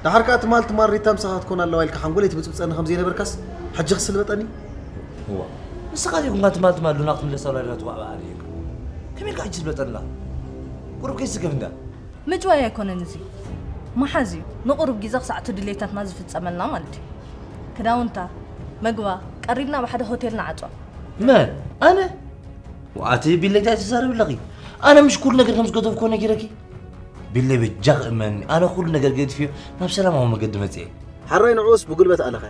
ደሓር ከኣ ትማል ትማል ሪታ ምሳኻ ክትኮን ኣለዋ ኢልካ ሓንጎለይ ትብጽብጸኒ ከም ዘይነበርካስ፣ ሕጂ ክስልበጠኒ? እዋ። ንስኻ ዘይኮንካ ትማል ትማል ሉና ክትምለስ ኣላ ኢልካ ትባዕባዕ ኣለካ። ከመይ ኢልካ ሕጂ ትስልበጠኒ ኣለኻ? ቁሩብ ከይስከፍ እንዳ። ምጭዋይ ኣይኮነን እዚ። ምሓዝ እዩ። ንቑሩብ ግዜ ክሳዕ እቲ ድሌታትና ዝፍጸመልና ማለት እዩ። ክዳውንታ፣ መግባ፣ ቀሪብና ኣብ ሓደ ሆቴል ንዓጾ። መን? ኣነ? ዋኣቲ ቢለይ እንታይ ትዛረቢ ኣለኺ? ኣነ ምሽ ኩሉ ነገር ከም ዝገደፍኩ ነጊረኪ? ቢለይ በጃ ክእመኒ፣ ኣነ ኩሉ ነገር ገዲፍዮ ናብ ሰላማዊ መገዲ መጽኤ። ሓራይ ንዑስ ብጉልበት ኣለኸ።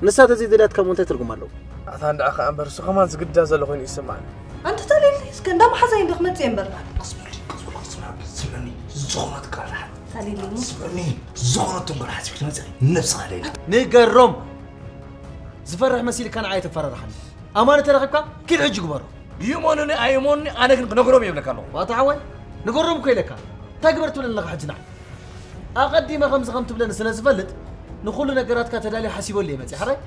ንሳ ተዘይደልያትካ እሞ እንታይ ትርጉም ኣለዎ? ኣታ እንድኣ ኸኣ እምበር፣ እሱ ኸማን ዝግዳ ዘሎ ኾይኑ ይስምዓኒ። ኣንተ ተሌሊ፣ እስከ እንዳ መሓዛይ እንዶ ክመጽእ እየ እምበር። ቀስ በሊ፣ ቀስ በሊ፣ ቀስ በሊ፣ ስምዓኒ፣ ዝኾነት ቃል ሓ-፣ ተሌሊ እሞ። ስምዕኒ፣ ዝኾነት ተንኮል ሓሲብኪ ትመጽእ፣ ነብስኻ ለይላ። ንገሮም! ዝፈርሕ መሲልካ ንዓይ ተፈራርሓኒ። ኣማኒ ተረኺብካ፣ ኪድ ሕጂ ግበሮ። ይእመኑኒ ኣይእመኑኒ፣ ኣነ ግን ክነግሮም እየ ይብለካ ኣለኹ። ዋታ ሓወይ፣ ንገሮም እኮ ኢለካ። እንታይ ግበር ትብለኒ ኣለኻ ሕጂ ንዓይ? ኣቐዲመ ከምዚ ከም ትብለኒ ስለ ዝፈልጥ፣ ንኹሉ ነገራትካ ተዳልየ ሓሲበሉ እየ መጺእ። ሓራይ?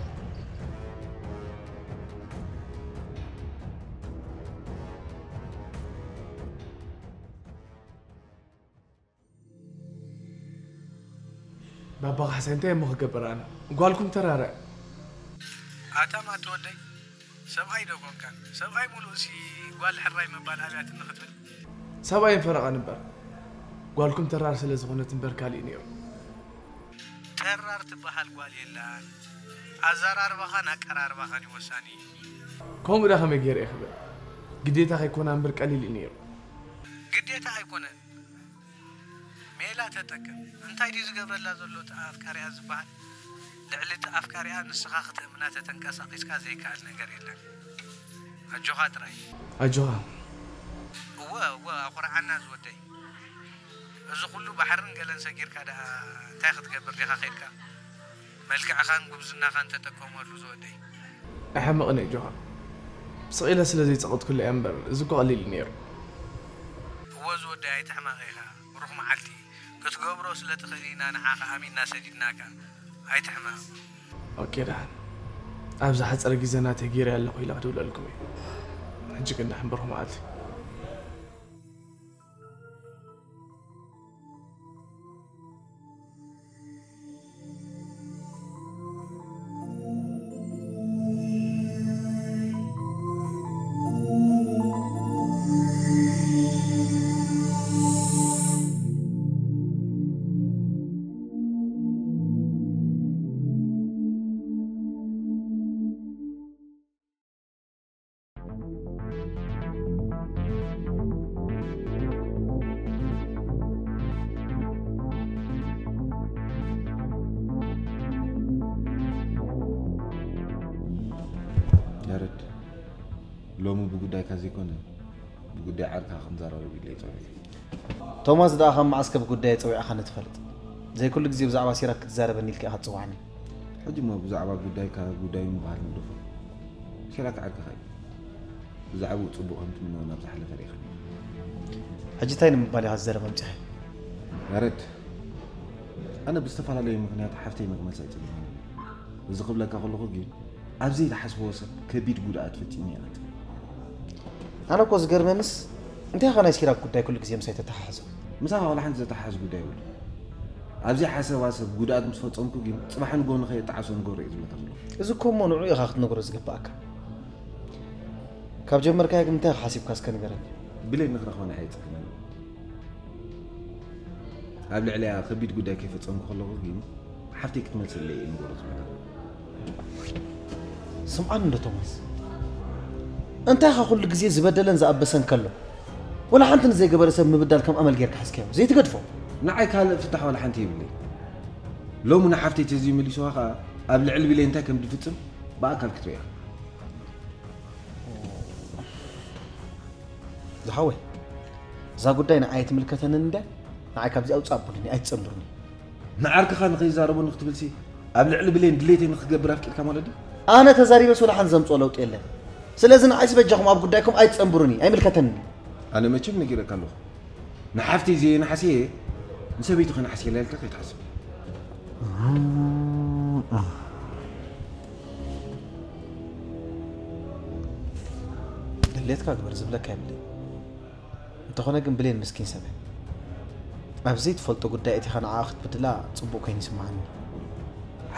ባባ ካሕሳይ፣ እንታይ እሞ ክገብር ኣነ? ጓልኩም ተራርዕ። ኣታ ማቲ ወደይ፣ ሰብኣይ ዶ ኮንካን? ሰብኣይ ሙሉእ ሲ ጓል ሕራይ ምባል ኣብያትኒ ክትብል? ሰብኣይን ፈረቓን እምበር፣ ጓልኩም ተራር ስለ ዝኾነት እምበር ካልእ ነይሩ። ተራር ትበሃል ጓል የላን። ኣዘራርባኻን ኣቀራርባኻን እዩ ወሳኒ። ከምኡ ዳ ከመይ ገይረ እየ ክብል? ግዴታ ከይኮና እምበር ቀሊል እዩ ነይሩ። ግዴታ ኣይኮነን። ሜላ ተጠቀም። እንታይ ድዩ ዝገብረላ ዘሎ እቲ ኣፍቃሪኣ ዝበሃል? ልዕሊ እቲ ኣፍቃሪኣ ንስኻ ክትእምና ተተንቀሳቒስካ ዘይከኣል ነገር የለን። ኣጆኻ ጥራይ። ኣጆኻ። እወ፣ እወ፣ ኣኹርዓና ዝወደይ። እዚ ኩሉ ባሕርን ገለን ሰጊርካ ደኣ እንታይ ክትገብር ዲኻ ከይድካ? መልክዕኻን ጉብዝናኻን ተጠቀመሉ ዝወደይ። ኣይሓምቕን እየ ኣጆኻ። ስቕ ኢለ ስለ ዘይጸቐጥኩላ እየ እምበር፣ እዚ እኮ ቀሊል እዩ ነይሩ። እወ ዝወደይ ኣይትሕመቕ ኢኻ። ብሩኽ መዓልቲ ክትገብሮ ስለ ትኽእል ኢና ንዓኻ ኣሚንና ሰዲድናካ። ኣይትሕመቕ። ኦኬ ደሓን። ኣብ ዝሓጸረ ግዜ ናተይ ገይረ ኣለኹ ኢለ ክድውለልኩም እየ። ሕጂ ግን ደሓን ብሩኽ መዓልቲ። ያረድ፣ ሎሚ ብጉዳይካ ዘይኮነ ብጉዳይ ዓርካ ክንዛረበሉ ኢለ ይጸውዕካ። ቶማስ ደኣ ካብ መዓስ ከ ብጉዳይ ጸዊዕኻኒ ትፈልጥ? ዘይኩሉ ግዜ ብዛዕባ ሲራክ ክትዛረበኒ ኢልካ ኢኻ ትጽውዓኒ። ሕጂ እሞ ብዛዕባ ጉዳይካ ጉዳዩ ምባል ንግደፎ። ሲራክ ዓርክኻ እዩ። ብዛዕባኡ ጽቡቕ ከም ትምነዮ ናብ ዝሓለፈ ርኢኻኒ። ሕጂ እንታይ ንምባል ኢኻ ዝዘረብ ኣምጺኻ? ያረድ፣ ኣነ ብዝተፈላለዩ ምኽንያት ሓፍተይ መግመሲ ኣይጸግማን። እዚ ክብለካ ከለኹ ግን ኣብ ዘይትሓስብዎ ሰብ ከቢድ ጉድኣት ፈጺመ እየ። ኣነ እኮ ዝገርመንስ እንታይ ኢኻ ናይ ሲራክ ጉዳይ ኩሉ ግዜ ምሳይ ተተሓሕዞ? ምሳኻ ዋላ ሓንቲ ዘተሓሕዝ ጉዳይ የብሉን። ኣብ ዘይሓሰባ ሰብ ጉድኣት ምስ ፈጸምኩ ግን ጽባሕ ንግሆ ንኸየጣዕሶ ንገብሮ እየ ዝብለካ ዘለኹ። እዚ እኮ እሞ ንዕኡ ኢኻ ክትነግሮ ዝግብኣካ። ካብ ጀመርካዮ ግን እንታይ ኢኻ ሓሲብካ እስከ ንገረኒ። ብሌን ንክረኽባ ንዓይ የጸግመኒ። ኣብ ልዕሊኣ ከቢድ ጉዳይ ከይፈጸምኩ ከለኹ ግን ሓፍተይ ክትመልሰለይ እየ ንገሮ ዝብለካ። ስምዓኒ እንዶ ቶማስ፣ እንታይ ኢኻ ኩሉ ግዜ ዝበደለን ዝኣበሰን ከሎ ወላ ሓንቲ ንዘይገበረ ሰብ ምብዳል ከም ኣመል ጌርካ ሒዝካዮ ዘይትገድፎ? ንዓይ ካልእ ፍታሕ ዋላ ሓንቲ የብለይ። ሎሚ ንሓፍተይ ተዘይመሊስዋ ኸኣ ኣብ ልዕሊ ብሌን እንታይ ከም ዝፍጽም ብኣካል ክትርእያ። ዝሓወይ፣ እዛ ጉዳይ ንዓይ ኣይትምልከተንን እንድያ። ንዓይ ካብዚ ኣውጽእ ኣቡሉኒ፣ ኣይትጸንብሩኒ። ንዓርክኻ ንኸይዛረቡኒ ክትብልሲ ኣብ ልዕሊ ብሌን ድሌተይ ንክገብር ኣፍቂድካ ማለት ድዩ? ኣነ ተዛሪበስ ወላ ሓንቲ ዘምጽኦ ለውጢ የለን። ስለዚ ንዓይሲ በጃኹም ኣብ ጉዳይኩም ኣይትጸንብሩኒ፣ ኣይምልከተንን እዩ። ኣነ መቸም ነጊረካ ኣለኹ። ንሓፍተይ ዘየናሕስየ ንሰበይቲ ከናሕስየላ ኢልካ ከይትሓስብ። ድሌትካ ግበር ዝብለካ የብለይ። እንተኾነ ግን ብሌን ምስኪን ሰብ እያ። ኣብ ዘይትፈልጦ ጉዳይ እቲኻ ንዓኣ ክትብድላ ጽቡቕ ኮይኑ ይስምዓኒ።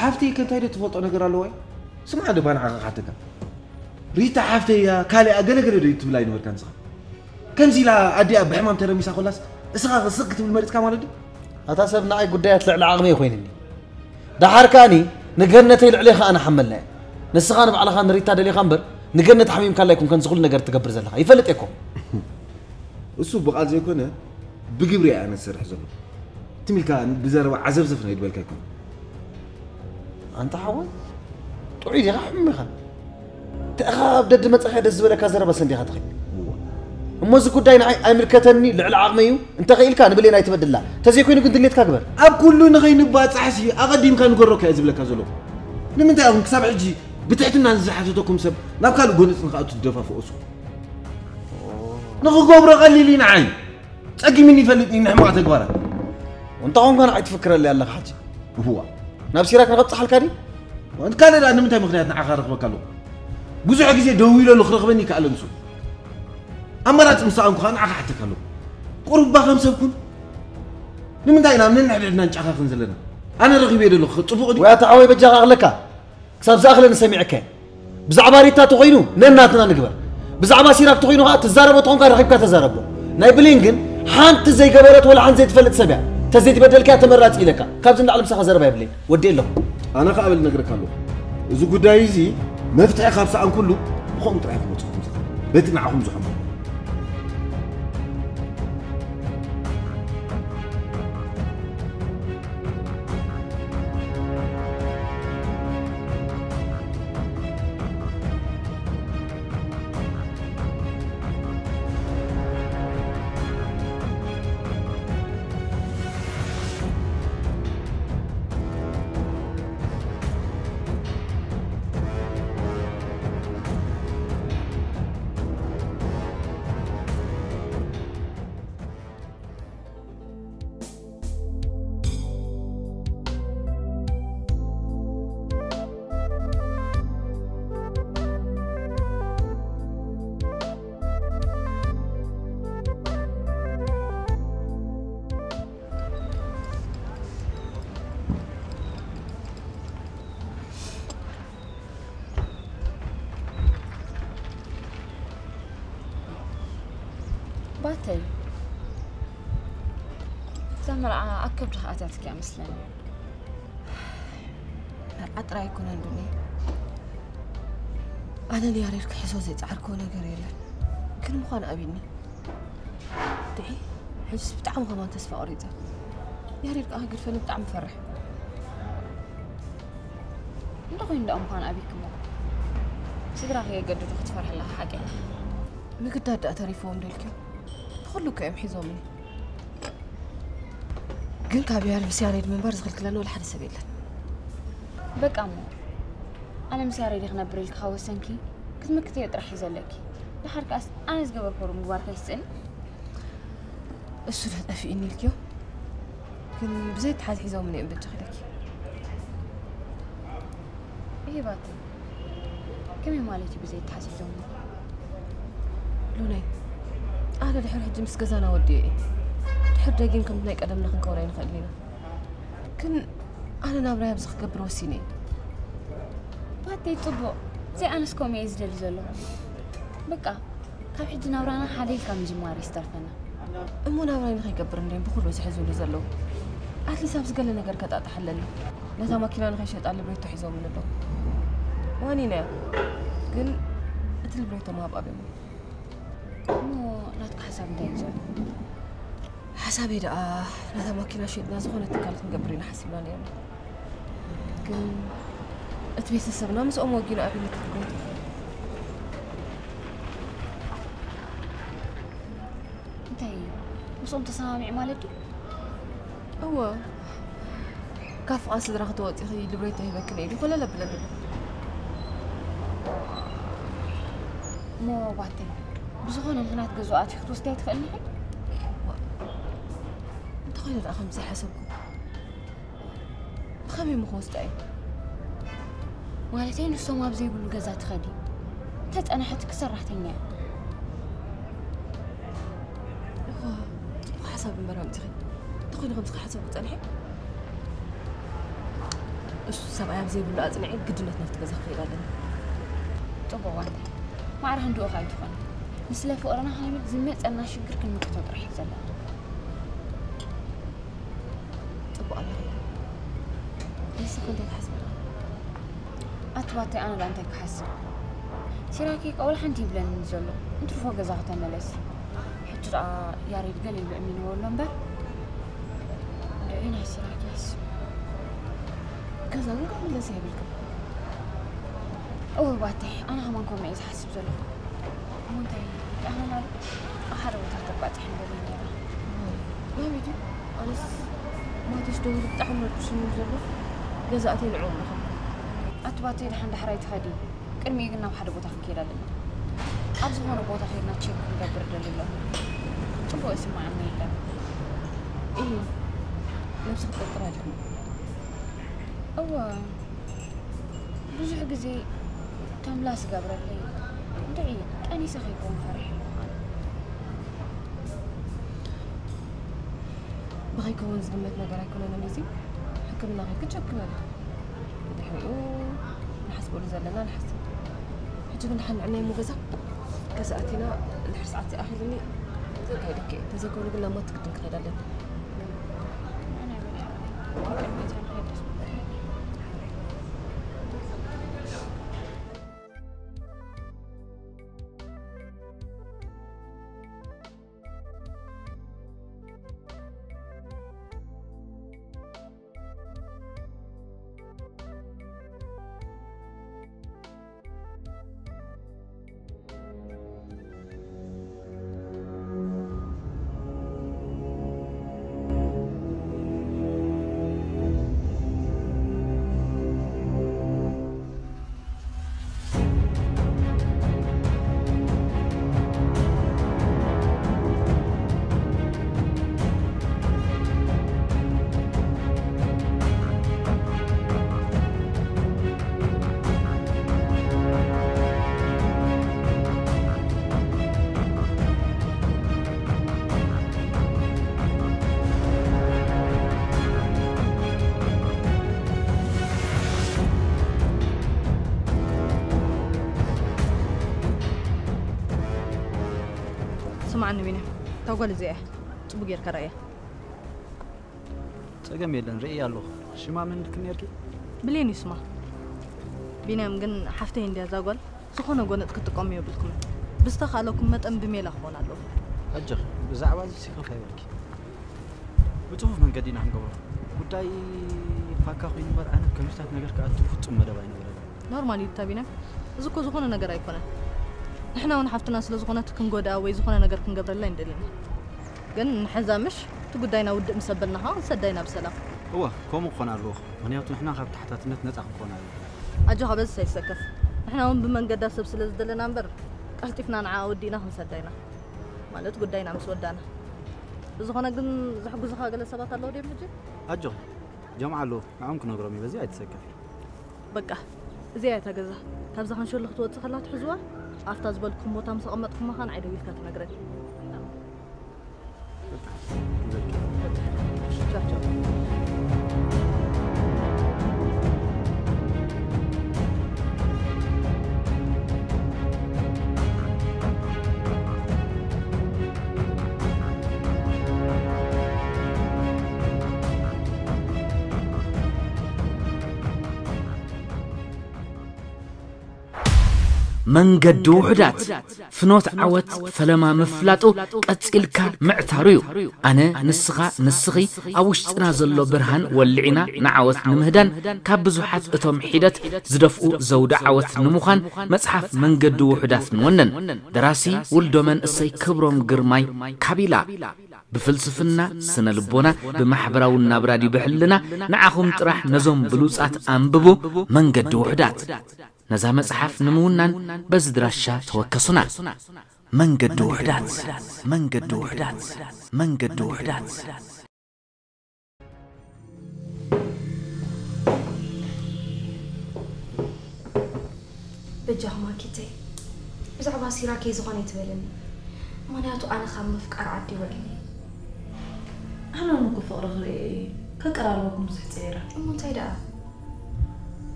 ሓፍተይ ከ እንታይ ዶ ትፈልጦ ነገር ኣለዋ? ስምዓ ዶ ባንዓኻ ክሓተካ? ሪታ ሓፍተይ እያ፣ ካልኣ ገለ ገለ ዶ ትብል ኣይነበርካን ንስኻ? ከምዚ ኢላ ኣዲኣ ብሕማም ተረሚሳ ኮላስ እስኻ ስቕ ክትብል መሪጽካ ማለት ድዩ? ኣታ ሰብ ንዓይ ጉዳያት ልዕሊ ዓቕመይ ኮይንኒ። ደሓር ከኣኒ ንገነተይ ልዕሌኻ ኣነ ሓመልና እየ። ንስኻ ንባዕልኻ ንሪታ ደሊኻ እምበር ንገነት ሓሚምካላ ኣይኮንከን ዝኹሉ ነገር ትገብር ዘለኻ። ይፈልጥ እየ እኮ። እሱ ብቓል ዘይኮነ ብግብሪ እየ ኣነ ዝሰርሕ ዘሎ። ትም ኢልካ ብዘረባ ዓዘፍዘፍ ናይ ድበልካ ኣይኮነ። ኣንታ ሓወይ፣ ጥዑይ ዲኻ ሕሙም ኢኻ? እንታይ ኢኻ ኣብ ደዲ መጻኻ ደስ ዝበለካ ዘረባ ሰንዲኻ ትኸይድ? እዋ። እሞ እዚ ጉዳይ ንዓይ ኣይምልከተኒ፣ ልዕሊ ዓቕመይ እዩ። እንተ ኽኢልካ ንብሌን ኣይትበድላ። እንተዘይኮይኑ ግን ድሌትካ ግበር። ኣብ ኩሉ ንኸይንባጻሕሲ ኣቐዲምካ ንገሮካ እየ ዝብለካ ዘለኹ። ንምንታይ ኢኹም ክሳብ ሕጂ ብትሕትና ንዝሓተተኩም ሰብ ናብ ካልእ ጎነጽ ንኽኣቱ ትደፋፍኦ እስኹም? ንኽገብሮ ቀሊል እዩ ንዓይ። ጸጊምኒ ይፈልጥ እዩ ንሕማቕ ተግባራት። እንተ ኾንካ ንዓይ ትፍክረለይ ኣለኻ ሕጂ? እዋ። ናብ ሲራክ ንኸብጽሓልካ ድዩ? ወንት ካልእ ደኣ ንምንታይ ምኽንያት ንዓኻ ረኽበካ ኣለኹ? ብዙሕ ግዜ ደዊለሉ ክረኽበኒ ይከኣለ ንሱ። ኣማራጺ ምስ ሰኣንኩ ኸኣ ንዓኻ ሓተካ ኣለኹ። ቁሩብ እባ ከም ሰብ ኩን። ንምንታይ ኢና ነንሕድሕድና ንጨኻኽን ዘለና? ኣነ ረኺበዮ ዘለኹ ጽቡቕ ድዩ? ወይ ኣታ ሓወይ በጃኻ ኣኽለካ። ክሳብ ዝኣኽለኒ ሰሚዐካ እየ። ብዛዕባ ሪታ ተኾይኑ ነናትና ንግበር። ብዛዕባ ሲራክ ተኾይኑ ኸኣ ትዛረቦ ተኾንካ ረኺብካ ተዛረቦ። ናይ ብሌን ግን ሓንቲ ዘይገበረት ወላ ሓንቲ ዘይትፈልጥ ሰብ እያ። ተዘይትበደልካያ ተመራጺ ኢለካ። ካብዚ ንላዕሊ ምሳኻ ዘረባ የብለይን። ወዲ ኣለኹ። ኣነ ኸኣ በል ነግረካ ኣለኹ። እዚ ጉዳይ እዚ መፍትሒ ካብ ሰኣንኩሉ ብኸምኡ ጥራይ ክመጽእ። በቲ ንዓኹም ዝሕብሮ። ባተይ፣ እዛ መርዓ ኣብ ከብድኻ ኣትያትኪ እያ መስለኒ። መርዓ ጥራይ ኣይኮነን ዱንየ። ኣነ ንያሬድ ክሕዞ ዘይጸዓርክዎ ነገር የለን። ግን ምዃኑ ኣቢኒ። ድዒ፣ ሕጅስ ብጣዕሚ ከማን ተስፋ ቆሪጸ። ያሬድ ከኣ ክግድፈኒ ብጣዕሚ እፈርሕ። እንተኾይኑ ደኣ ምዃኑ ኣቢክሞ። ስድራ ከየገድዱ ክትፈርሒ ኣለኻ ሓቂ። ምግዳድ ደኣ ተሪፍዎም ደልክዮ። ንኹሉ እኮ እዮም ሒዞምኒ። ግን ካብ ያሬድ ምስ ያሬድ ምንባር ዝኽልክለኒ ወላ ሓደ ሰብ የለን። በቃ እሞ፣ ኣነ ምስ ያሬድ ክነብር ኢልኪ ካብ ወሰንኪ፣ ክትምክትዮ ጥራሕ እዩ ዘለኪ። ደሓር ከኣስ ኣነ ዝገበርክዎ ዶ ምግባር ከይስእን? እሱ ዶ ጠፊእኒ ኢልክዮ? ግን ብዘይ ተሓዝ ሒዞምኒ እዮም በጃኺ ኢለኪ። ይሄ ባቲ ከመይ ማለት እዩ ብዘይ ተሓዝ ሒዞምኒ? ሉናይ፣ ኣነ ድሕሪ ሕጂ ምስ ገዛና ወዲኤ እየ። ድሕሪ ደጊም ከምቲ ናይ ቀደምና ክንከውን ኣይንኽእልን ኢና። ግን ኣነ ናብራይ ኣብዚ ክገብር ወሲነ እየ። ባተይ ጽቡቕ፣ ዘይ ኣነስ ከምኡ እየ ዝደሊ ዘለኹ። በቃ፣ ካብ ሕጂ ናብራና ሓደ ኢልካ ምጅማር እዩ ዝተርፈና። እሞ ናብራይ ንኸይገብር እንድዮም ብኹሉ ዝሕዙሉ ዘለዉ? ኣትሊስ ኣብዚ ገለ ነገር ከጣጥሕ ኣለኒ። ነታ ማኪና ንኸይሸጣ ልብሬቶ ሒዞምኒ ኣለዉ። ዋኒነያ። ግን እቲ ልብሬቶ ምሃብ ኣብዮም። እሞ ናትካ ሓሳብ እንታይ እዩ ዘሎ? ሓሳበይ ደኣ ነታ ማኪና ሸጥና ዝኾነ ትካል ክንገብር ኢና ሓሲብና ነይርና። ግን እቲ ቤተሰብና ምስኦም ወጊኑ ኣብነት ትብሬቶ። እንታይ እዩ? ምስኦም ተሰማሚዑ ማለት ድዩ? እወ። ካብ ፍቓድ ስድራ ክተወፂኺ ልብሬቶ ሂበክን እየ ኢሉ ኮለል ኣብለኒ ኣሎ። እሞ ባተይ፣ ብዝኾነ ምኽንያት ገዝኡ ኣትዩ ክትወስድያ ኣይትኽእልን ኢኺ? እንተኾይኑ ደኣ ከምዚ ሓሰብኩ። ብኸመይ እሞ ክወስዳ እዩ? ማለተይ ንሶም ኣብ ዘይብሉ ገዛ ትኸዲ። እንተጸንሐትኪ ሰራሕተኛ እያ። እዋ፣ ጽቡቕ ሓሳብ እምበር ኣምጺኺ። እንተ ኮይኑ ከምዚ ክሓሰብ ክጸንሐ? እሱ ሰብኣይ ኣብ ዘይብሉ ኣጽኒዐ ግድነት ናብቲ ገዛ ክኸይድ ኣለኒ። ጽቡቕ ዋንታ። ማዕረ ክንድኡ ኣይትኾን። ንስለ ፍቕርና ከይብል ዝመጸና ሽግር ክንምክቶ ጥራሕ እዩ ዘለና። ጽቡቕ ኣለኺ። ንስኺ እንታይ ትሓስቢ? ኣቲ ባታይ ኣነ ደኣ እንታይ ክሓስብ? ሲራክ እኮ ወላ ሓንቲ ይብለኒ ዘሎ። እንትርፎ ገዛ ከተመለስ። ሕጂ ደኣ ያሬድ ገለ ኢሉ እሚንዎ ኣሎ እምበር። እንድዒ ናይ ሲራክ ይሓስብ። ገዛ ግን ክትምለስ የብልክን። እወ ባታይ፣ ኣነ ከማን ከምኡ እየ ዝሓስብ ዘለኹ። እሞ እንታይ ደኣ፣ ኣነ ናብ ሓደ ቦታ ተባጺሐ ንበል ነይረ። ናበይ ድዩ? ኣነስ ማቴስ ደዊሉ ብጣዕሚ ረቢሽኒ እዩ ዘሎ። ገዛእተይ ንዕኡ ንረኽቦ። ኣቲ ባታይ ደሓን ዳሕራይ ትኸዲ። ቅድሚኡ ግን ናብ ሓደ ቦታ ክንከይድ ኣለና። ኣብ ዝኾነ ቦታ ከይድና ቼክ ክንገብር እደሊ ኣለኹ። ጽቡቕ ይስምዓኒ የለን። እሂ፣ ነብስኺ ትጥርጥራ ዲኺ? እወ፣ ብዙሕ ግዜ ተምላስ ይገብረለይ። እንድዒ፣ ጠኒሰ ከይከውን ፈሪሐ። ብኸይከውን ዝግመት ነገር ኣይኮነን እዚ። ሕክምና ከይድኪ ቸክ በሊ። ብድሕሪኡ ንሓስበሉ ዘለና ንሓስብ። ሕጂ ግን ደሓን ንዕናይ እሞ ገዛ፣ ገዛ ኣቲና እንድሕር ሰዓት ይኣኽለኒ ዘካይደኪ እየ። እንተዘይኮይኑ ግን ናብ ማት ግድን ክኸይድ ኣለኒ። ስምዓኒ ቢንያም፣ እታ ጓል እዚኣ እያ። ጽቡቕ ጌርካ ርኣያ። ጸገም የለን፣ ርእየ ኣለኹ። ሽማ መን ኢልክኒ ነርኪ? ብሌን እዩ ስማ። ቢንያም ግን ሓፍተይ እንድያ እዛ ጓል። ዝኾነ ጎነጽ ክትጥቀሙ የብልኩምን። ብዝተኻእለኩም መጠን ብሜላ ክኾን ኣለዎ። ኣጆኺ፣ ብዛዕባ እዚ ሲከፍ ኣይበልኪ። ብጽፉፍ መንገዲ ኢና ክንገብሮ። ጉዳይ ፋካ ኮይኑ እምበር ኣነ ከምዚታት ነገር ክኣቱ ፍጹም መደብ ኣይነበረን። ኖርማል እዩ እታ ቢንያም። እዚ እኮ ዝኾነ ነገር ኣይኮነን። ንሕና እውን ሓፍትና ስለ ዝኾነት ክንጎድኣ ወይ ዝኾነ ነገር ክንገብረላ ኣይንደልን ኢና። ግን ንሕዛ ምሽ እቲ ጉዳይና ውድእ ምስ ኣበልና ኸዓ ክንሰዳ ኢና ብሰላም። እወ፣ ከምኡ ክኾን ኣለዎ። ምኽንያቱ ንሕና ካብ ተሓታትነት ነጻ ክንኮን ኣይንኽእልን። ኣጆኻ በዝስ ኣይትሰከፍ። ንሕና እውን ብመንገዳ ሰብ ስለ ዝደለና እምበር ቀልጢፍና ንዓኣ ወዲእና ክንሰዳ ኢና። ማለት ጉዳይና ምስ ወዳእና። ብዝኾነ ግን ዘሕጉዝኻ ገለ ሰባት ኣለዉ ድዮም ሕጂ? ኣጆኺ፣ ጀምዓ ኣለዉ። ንዕኦም ክነግሮም እዩ። በዚ ኣይትሰከፊ። በቃ፣ እዚኣ እያ እታ ገዛ። ካብዛ ካንሸሎ ክትወጽእ ከላ ትሕዝዋ፣ ኣብታ ዝበልኩም ቦታ ምስ ኣቐመጥኩማ ኸኣ ንዓይ ደዊልካ ትነግረኒ። ቻው፣ ቻው። መንገዲ ውሑዳት፣ ፍኖት ዓወት ፈለማ ምፍላጡ ቀጺልካ ምዕታሩ እዩ። ኣነ፣ ንስኻ፣ ንስኺ ኣብ ውሽጥና ዘሎ ብርሃን ወሊዕና ንዓወት ንምህዳን ካብ ብዙሓት እቶም ሒደት ዝደፍኡ ዘውዲ ዓወት ንምዃን መጽሓፍ መንገዲ ውሑዳት ንወንን። ደራሲ ውልዶ መንእሰይ ክብሮም ግርማይ ካቢላ። ብፍልስፍና፣ ስነ ልቦና፣ ብማሕበራዊ ናብራ ድዩ ብሕልና፣ ንዓኹም ጥራሕ ነዞም ብሉጻት ኣንብቡ። መንገዲ ውሑዳት። ነዛ መጽሓፍ ንምውናን በዚ ድራሻ ተወከሱና። መንገዲ ውሑዳት፣ መንገዲ ውሑዳት፣ መንገዲ ውሑዳት። በጃኹም ኣኪተይ፣ ብዛዕባ ሲራከይ ዝኾነ ኣይትበለኒ። ምኽንያቱ ኣነ ካብ ምፍቃር ዓዲ ውዒለ። ኣነ እውን እኮ ፍቕሪ ክርኢ ከቀራርበኩም ብዙሕ ፀይረ። እሞ እንታይ ደኣ?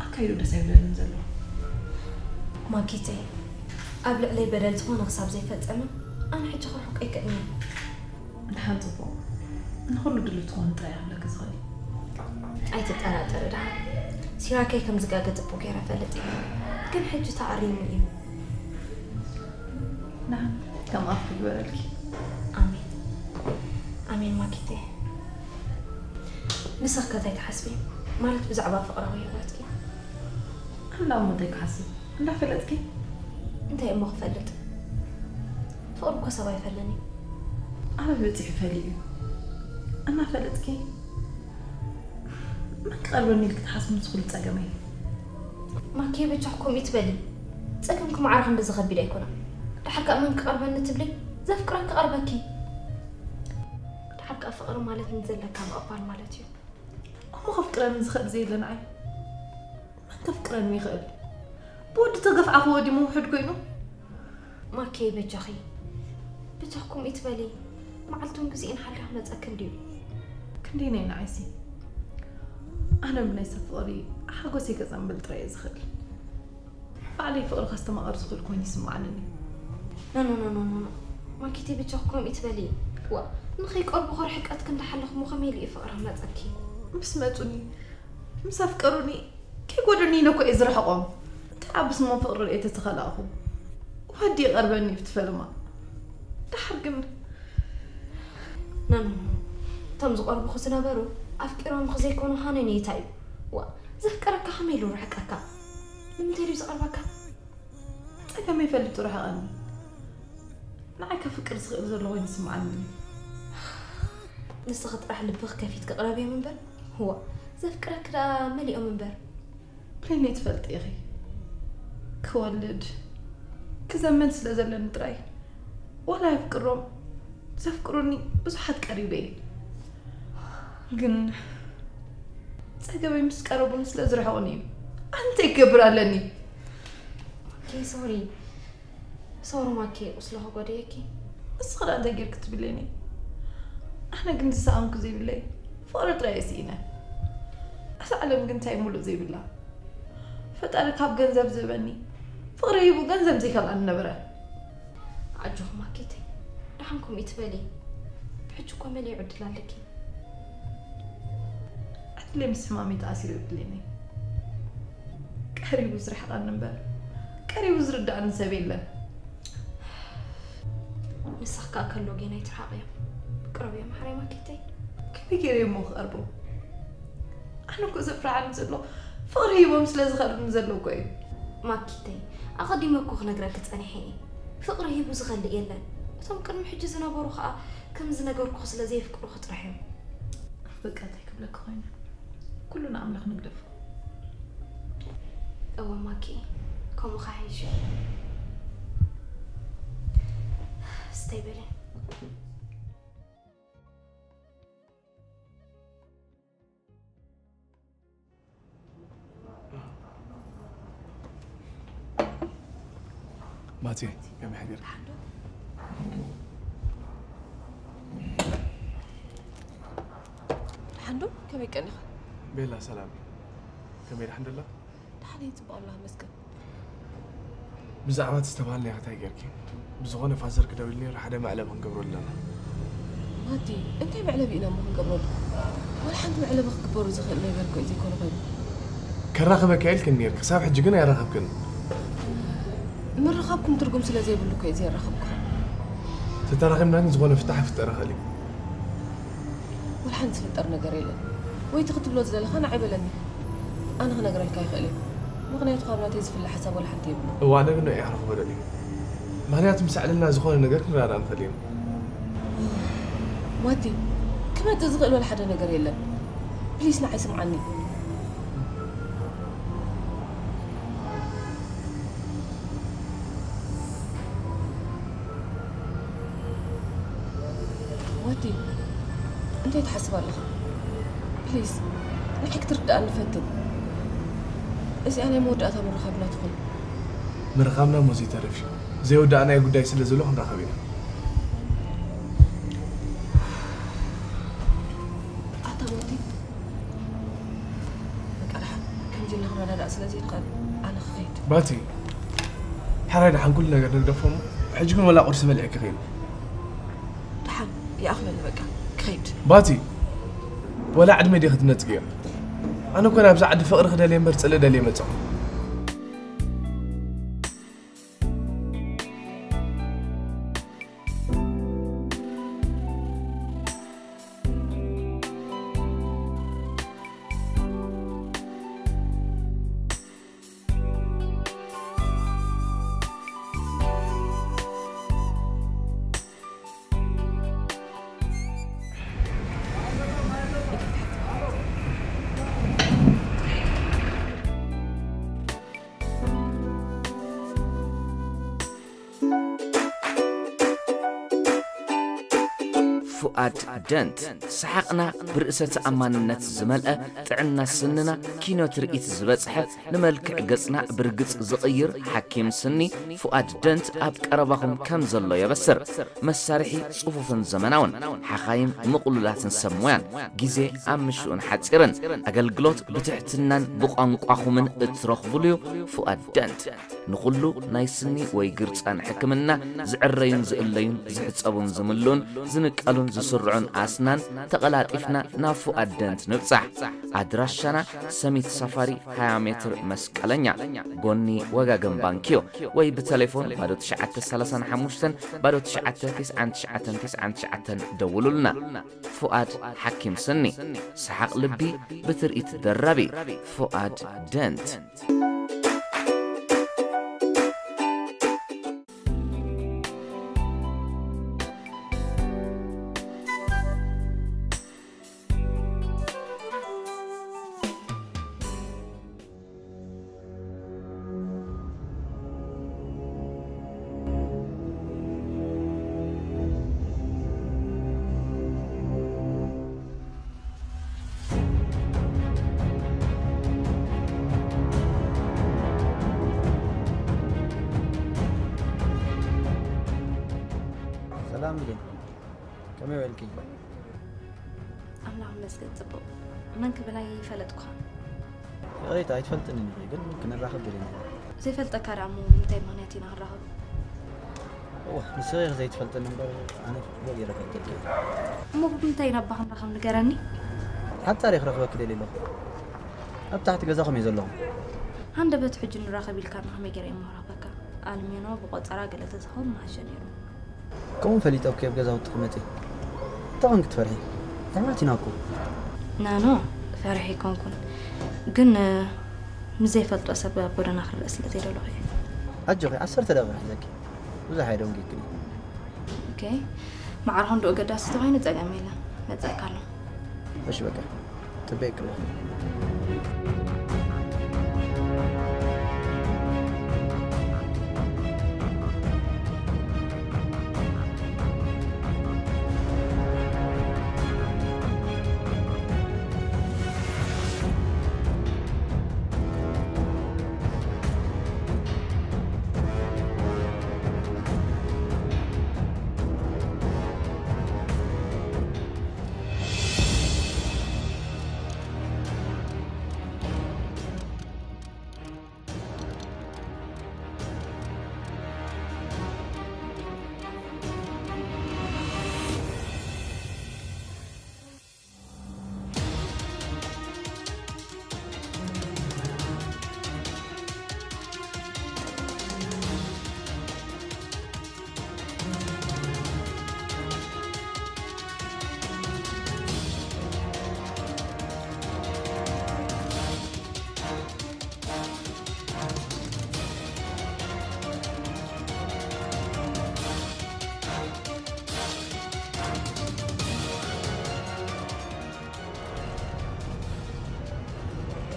ኣካይዱ ደስ ኣይብለንን ዘሎ። ማኪተይ፣ ኣብ ልዕለይ በደል ዝኾነ ክሳብ ዘይፈጸመ ኣነ ሕጂ ክርሕቆ ኣይክእልን እየ። ድሓን ፅቡቕ፣ ንኹሉ ድሉው ትኾኑ ጥራይ ክብለኪ ዝኽእል። ኣይትጠራጠሪ ደሓን። ሲራከይ ከም ዝጋገ ጽቡቕ ገይረ እፈልጥ እየ። ግን ሕጂ ተኣሪሙ እዩ። ደሓን ከም ኣፍ ይግበረልኪ። ኣሜን ኣሜን። ማኪተይ፣ ንስኽ ከ እንታይ ትሓስቢ? ማለት ብዛዕባ ፍቕራዊ ህይወትኪ? ኣንዳ እሞ እንታይ ክሓስብ እንዳፈለጥኪ? እንታይ እሞ ክፈልጥ? ፍቕሪ እኮ ሰብ ኣይፈልን እዩ። ኣበይ በፂሑ ፈሊዩ? እናፈለጥኪ መን ክቐርበኒ ኢልኪ ትሓስቢ? ምስ ኩሉ ፀገመይ ማኪ፣ በጃኹም ከምኡ ትበሊ። ጸገምኪ ማዕረ ክንድዚ ከቢድ ኣይኮነን። ድሓር ከኣ መን ክቐርበኒ ትብሊ? ዘፍቅረኪ ክቐርበኪ። ድሓር ከኣ ፍቕሪ ማለት ንዘለካ ምቕባል ማለት እዩ። እሞ ከፍቅረኒ ዝኽእል ዘየለ ንዓይ መን ከፍቅረኒ ይኽእል? ብወዲ ተገፍዓኽዎ ድዩ ምውሕድ ኮይኑ? ማኪ፣ በጃኺ በጃኹም ከምኡ ትበሊ። መዓልቱን ግዜን ሓልዩ ክመጸኪ እንድዩ። ክንደይ ናይ ንዓይሲ ኣነ ብናይ ሰብ ፍቕሪ ሓጎሰይ ከጸንብል ጥራይ እየ ዝኽእል። ባዕለይ ፍቕሪ ከስተማቕር ዝኽእል ኮይኑ ይስምዓንን እዩ። ኖ ኖ ኖ ኖ ኖ ኖ። ማኪተይ፣ በጃኹም ከምኡ ትበሊ። ዋ፣ ንኸይቀርብኹ ርሕቀት ክንዲ ሓለኹሞ ከመይ ኢሉ እዩ ፍቕሪ ክመጸኪ? ምስ መጹኒ ምስ ኣፍቀሩኒ ከይጎድኡኒ ኢለ እኮ እየ ዝርሕቖም። እንታይ ዓቢ ስሞም ፍቕሪ ርእየ ተተኸላእኹ ወዲ ይቐርበኒ እዩ ትፈልማ። ድሓር ግን ኖ ኖ ኖ። እቶም ዝቐርቡኹ ዝነበሩ ኣፍቂሮምኺ ዘይኮኑ ሃነኔታ እዩ። ዋ፣ ዘፍቀረካ ከመይ ኢሉ ርሕቀካ? ንምንታይ ድዩ ዝቐርበካ? ጸገመይ ፈሊጡ ርሕቐኒ። ንዓይ ከፍቅር ዝኽእል ዘሎ ኮይኑ ይስምዓኒ እዩ። ንስኺ ጥራሕ ልብኺ ከፊትኪ ቅረብዮም እምበር። ዋ፣ ዘፍቅረኪ ደኣ መሊኦም እምበር። ብሌነይ ትፈልጢ ኢኺ። ክወልድ ክዘምን ስለ ዘለኒ ጥራይ ዋላ የፍቅሮም ዘፍቅሩኒ ብዙሓት ቀሪበ እየ። ግን ጸገመይ ምስ ቀረቡኒ ስለ ዝርሕቑኒ እዩ። ኣነ እንታይ ክገብር ኣለኒ? ኦኬ፣ ሶሪ ሶሪ ማኪ፣ ቁስሊ ከጎደየኪ። ንስኺ ደኣ እንታይ ጌርኪ ትብለኒ? ኣነ ግን ዝሰኣንኩ ዘይብለይ ፍቕሪ ጥራይ እየ ስኢነ። እዛ ዓለም ግን እንታይ ሙሉእ ዘይብላ። ፈጣሪ ካብ ገንዘብ ዝህበኒ ፍቕሪ ሂቡ ገንዘብ ዘይከልኣኒ ነበረ። ኣጆኺ ማኪተይ፣ ደሓን ከምኡ ትበሊ። ብሕጂ እኮ መሊኡ ዕድል ኣለኪ። ዕድለይ ምስ ሕማመይ ተኣሲሩ እዩ ብሌነይ። ቀሪቡ ዝርሕቐኒ እምበር ቀሪቡ ዝርድኣኒ ሰብ የለን። ንስኺ ከኣ ከሎ ጌና ኣይትርሓቕዮ። ቅረብዮ ማሕረይ ማኪተይ። ከመይ ገይረ እሞ ክቐርቦ? ኣነ እኮ ዘፍርሓኒ ዘሎ ፍቕሪ ሂቦም ስለ ዝኸዱኒ ዘሎ እኮ እዩ። ማኪተይ፣ ኣቐዲመ እኮ ክነግረኪ ጸኒሐ እየ። ፍቕሪ ሂቡ ዝኸልእ የለን። እቶም ቅድሚ ሕጂ ዝነበሩ ከኣ ከም ዝነገርኩኺ ስለ ዘየፍቅሩኺ ጥራሕ እዮም። በቃ እንታይ ክብለኪ ኮይነ? ኩሉ ንኣምላኽ ንግደፎ። እወ ማኪ፣ ከምኡ ከሓይሽ። ስተይ በሊ። ማቲ፣ ከመይ ሓዲርካ? ሓንዶ ከመይ ቀኒኻ? ቤላ ሰላም። ከመይ ደሓን ደላ? ደሓን እየ፣ ጽቡቕ ኣምላኽ ይመስገን። ብዛዕባ እቲ ዝተባሃልናዮ እንታይ ጌርኪ? ብዝኾነ ፋዘር ክደውል ነይሩ፣ ሓደ መዕለቢ ክንገብረሉ ኣለና። ማቲ፣ እንታይ መዕለቢ ኢና እሞ ክንገብረሉ? ዋላ ሓንቲ መዕለቢ ክግበሩ ዝኽእል ነገር እኮ እዩ ዘይኮነ ኮይኑ። ከራኽበካ ኢልክኒ ነይር፣ ክሳብ ሕጂ ግን ኣየራኸብክን። ምርኻብኩም ትርጉም ስለ ዘይብሉ እኮ እዩ ዘየራኽብኩም። ተተራኺብና ግን ዝኾነ ፍታሕ ክፍጠር ይኽእል እዩ። ዋላ ሓንቲ ዝፍጠር ነገር የለን። ወይ እቲ ክትብሎ ዝደለኻ ንዓይ በለኒ። ኣነ ክነግረልካ ይኽእል እየ። ምኽንያቱ ካብ ናተይ ዝፍለ ሓሳብ ዋላ ሓንቲ የብሉን። እዋ ኣነ ግን ንዑ እየ ክረኽቦ ደልየ። ምኽንያቱ ምስ ኣዕለልና ዝኾነ ነገር ክንረዳዳእ ንኽእል ኢና። ማቲ፣ ክመጽእ ዝኽእል ዋላ ሓደ ነገር የለን። ፕሊስ ንዓይ ስምዓኒ። ማቲ፣ እንታይ ትሓስብ ኣለኻ? ፕሊስ ንዓይ ክትርድኣኒ ፈትን። እዚኣ ናይ መወዳእታ ምርኻብና ትኹን። ምርኻብና እሞ ዘይተርፍ እዩ። ዘይወዳእናዮ ጉዳይ ስለ ዘሎ ክንራኸብ ኢና። ስለ ዘይትኽእል ኣነ ክኸይድ። ባቲ፣ ሕራይ ደሓን ኩሉ ነገር ንግደፎ እሞ፣ ሕጂ ግን ወላ ቁርሲ በሊዐ ክኸይድ። ደሓን ይኣኽለኒ በቃ ክኸይድ። ባቲ፣ ወላ ዕድመ ድየ ክትነጽግዮ? ኣነ እኮ ናብዚ ዓዲ ፍቕሪ ክደልየ እምበር ጽልኢ ደልየ መጻኹ። ፉኣድ ደንት፣ ሰሓቕና ብርእሰ ተኣማንነት ዝመልአ፣ ጥዕና ስንና ኪኖ ትርኢት ዝበጽሐ፣ ንመልክዕ ገጽና ብርግጽ ዝቕይር ሓኪም ስኒ ፉኣድ ደንት ኣብ ቀረባኹም ከም ዘሎ የበስር። መሳርሒ ጽፉፍን ዘመናውን፣ ሓኻይም ምቕሉላትን ሰብ ሞያን፣ ግዜ ኣብ ምሽኡን ሓጺርን፣ ኣገልግሎት ብትሕትናን ብቋንቋኹምን እትረኽቡሉ'ዩ። ፉኣድ ደንት ንኹሉ ናይ ስኒ ወይ ግርጻን ሕክምና፣ ዝዕረዩን ዝእለዩን፣ ዝሕጸቡን ዝምልኡን፣ ዝንቀሉን ዝስርዑን ኣስናን፣ ተቐላጢፍና ናብ ፉኣድ ደንት ንብጻሕ። ኣድራሻና ሰሚት ሳፋሪ ሃያ ሜትር መስቀለኛ፣ ጎኒ ወጋገን ባንክዮ፣ ወይ ብተሌፎን ባዶ ትሽዓተ ሰላሳን ሓሙሽተን ባዶ ትሽዓተ ትስዓን ትሽዓተን ትስዓን ትሽዓተን ደውሉልና። ፉኣድ ሓኪም ስኒ፣ ሰሓቕ ልቢ ብትርኢት ደራቢ። ፉኣድ ደንት። ሰላም ብሌን፣ ከመይ ውዒልኪ? ኣምላኽ ይመስገን ጽቡቕ። መን ክብል ኣይፈለጥኩኻን። ይቕሬታ፣ ኣይትፈልጥንን ኢኺ፣ ግን ክንራኸብ ደሊና ኢና። ዘይፈልጠካ ደኣ እሞ ብምንታይ ምኽንያት ኢና ክንራኸብ? እወ፣ ንስኺ ኢኺ ዘይትፈልጥኒ እምበር፣ ኣነ ጽቡቕ ገይረ እፈልጠኪ እየ። እሞ ብምንታይ ኢና እባ ክንራኸብ ንገረኒ? ሓጻር እየ ክረኽበኪ ደልየ ኣለኹ። ኣብ ታሕቲ ገዛኹም እየ ዘለኹ። ሃንደበት ሕጂ ንራኸብ ኢልካና ከመይ ገይረ እየ እሞ ክረኽበካ? ኣልሜኖ ብቆጸራ ገለ ተዝኸውን ምሓሸ ነይሩ። ከምኡ ፈሊጠ እኮ ኣብ ገዛውቲ ክመጽእ። እንታይ ኮንኪ ትፈርሒ? ኣሕዋት ኢና እኮ። ናኖ፣ ፈርሒ ኣይኮንኩን። ግን፣ እ፣ ምስ ዘይፈልጦ ሰብ ኣብ ጎደና ክረአ ስለ ዘይደለኹ እየ። ኣጆኺ፣ ዓሰርተ ደቂቕ ክሕዘኪ። ብዙሕ ኣይደንጉየክን እየ። ኦኬ። ማዕረ ክንድኡ ገዳሲ ተኾይኑ ጸገም የለን። መጸካ ኣሎ። እሺ በቃ። ጽበየኪ ኣለኹ።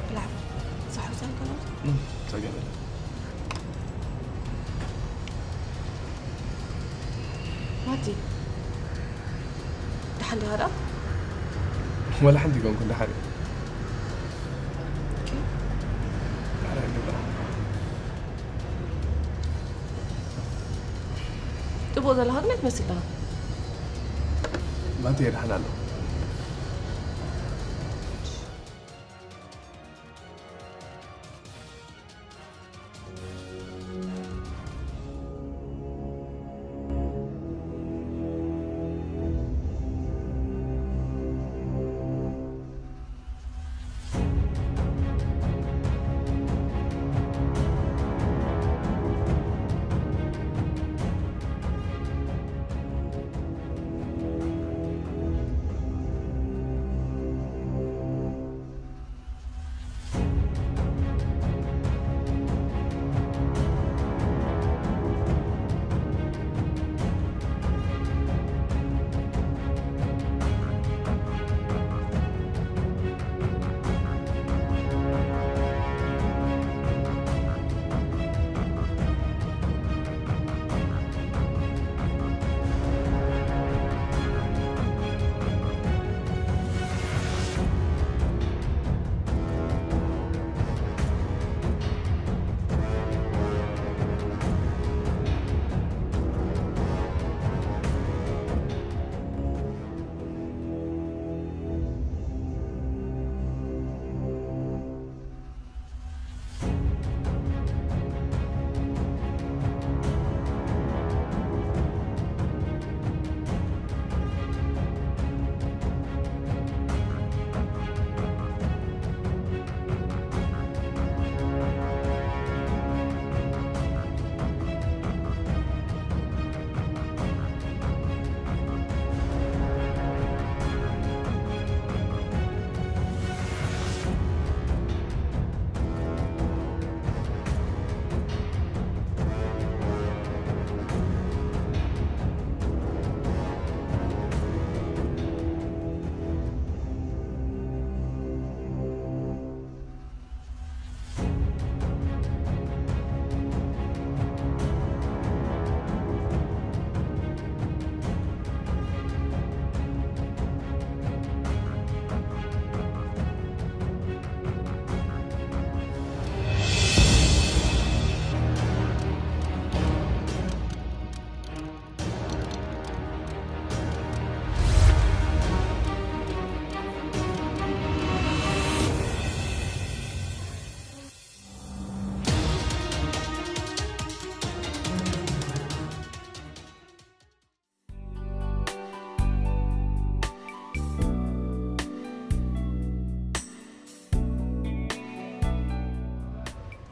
ብላዕ። ዛሕውሳን ከኖት? እም፣ ጸገም የለን። ማቲ፣ ደሓን ዲኻ ደኣ? ወላ ሓንቲ ኣይኮንኩን፣ ደሓን እየ። ኦኬ። ደሓን እየ፣ ደሓን። ጽቡቕ ዘለኻ ግን ኣይትመስል ኣለኻ። ማቲ፣ እየ ደሓን ኣለኹ።